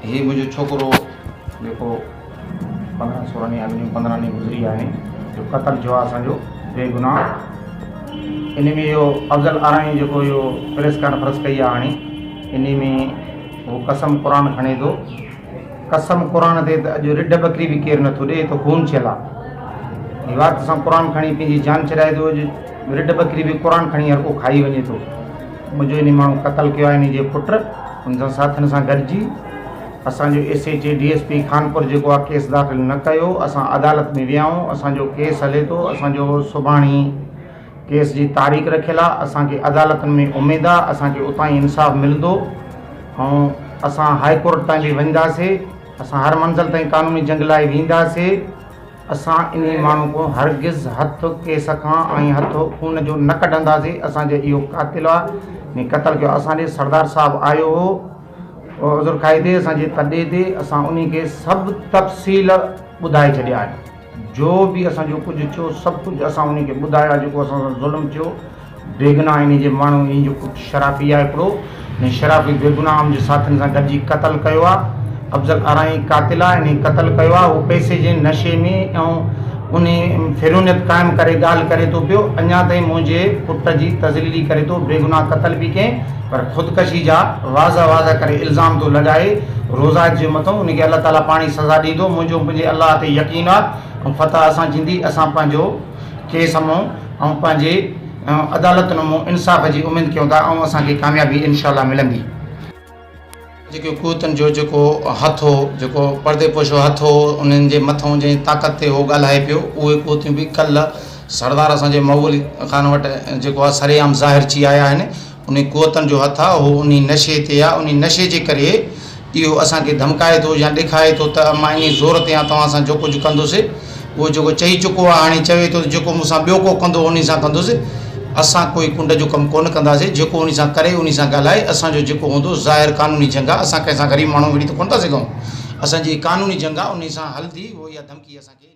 هي منهنجو ڇوڪرو جيڪو 15 16 ڏينهن اڳ جون 15 ڏينهن گذري ويا آهن جو قتل ٿيو آهي اسانجو بيگناهه ان ۾ اهو افضل آرائين جيڪو اهو پريس ڪانفرنس ڪئي آهي هاڻي ان ۾ هو قسم قرآن کڻي ٿو قسم قرآن تي ته اڄ رڍ ٻڪري به ڪير نٿو ڏي ته خون ٿيل آهي هي وات سان قرآن کڻي پنهنجي جان ڇڏائي ٿو اڄ رڍ ٻڪري به قرآن کڻي هر ڪو کائي وڃي ٿو منهنجو انهي ماڻهو قتل ڪيو آهي انهي جي پٽ ان سان ساٿين سان گڏجي اسان جو S H A D S P Khanpur جيڪو آهي ڪيس داخل نه ڪيو اسان عدالت ۾ ويا آهيون اسان جو ڪيس هلي ٿو اسان جو سڀاڻي ڪيس جي تاريخ رکيل آهي اسان کي عدالتن ۾ اميد آهي اسان کي اتان ئي انصاف ملندو ۽ اسان هائي ڪورٽ تائين به وينداسي اسان هر منزل تائين قانوني جنگ لاء وينداسي اسان انهي ماڻهو کان هرگز هٿ ڪيس کان ۽ هٿ خون جو نه ڪڍنداسين، اسان جو اهو قاتل آ، انهي قتل ڪيو آ، اسان ڏي سردار صاحب آيو هو عذر خواهي تي اسان جي تڏي تي، اسان انهي کي سڀ تفصيل ٻڌائي ڇڏيا آهن، جو به اسان جو ڪجهه ٿيو سڀ ڪجهه اسان انهي کي ٻڌايو آ، جيڪو اسان سان ظلم ٿيو. بيگناهه انهي جي ماڻهو انهي جو پٽ شرافي آهي هڪڙو انهي شرافي بيگناهه ان جي ساٿين سان گڏجي قتل ڪيو آهي افضل آرائين قاتل آهي انهي قتل ڪيو آهي هو پئسي جي نشي ۾ ۽ انهي فرعونيت قائم ڪري ڳالهه ڪري ٿو پيو اڃا تائين منهنجي پٽ جي تذليلي ڪري ٿو بيگناهه قتل به ڪئين پر خودڪشي جا واضح واضح ڪري الزام ٿو لڳائي روزائت جي مٿو انهي کي الله تعالي پاڻ ئي سزا ڏيندو منهنجو پنهنجي الله تي يقين آهي ۽ فتح اسان جيندي اسان پنهنجو ڪيس مون ۽ پنهنجي عدالتن مون انصاف جي اميد ڪيون ٿا ۽ اسان کي ڪاميابي انشاء الله ملندي. جيڪي قوتن جو جيڪو هٿ هو، جيڪو پردي پوشو هٿ هو، انهن جي مٿئون جنهن طاقت تي هو ڳالهائي پيو، اهي قوتيون به ڪلهه سردار اسان جي مغل خان وٽ جيڪو آهي سرعام ظاهر ٿي آيا آهن. انهي قوتن جو هٿ آ، هو انهي نشي تي آ، انهي نشي جي ڪري اهو اسان کي ڌمڪائي ٿو يا ڏيکاري ٿو ته مان انهي زور تي آ، توهان سان جو ڪجهه ڪندس، اهو جيڪو چئي چڪو آ، هاڻي چوي ٿو ته جيڪو مون سان ٻيو ڪو ڪندو انهي سان ڪندس، اسان ڪوئي ڪنڊ جو ڪم ڪونه ڪنداسين، جيڪو انهي سان ڪري انهي سان ڳالهائي، اسان جو جيڪو هوندو ظاهر قانوني جنگ آ، اسان ڪنهن سان غريب ماڻهو وڙهي ته ڪونه ٿا سگهون، اسان جي قانوني جنگ آ، انهي سان هلندي، اهو اها ڌمڪي اسان کي.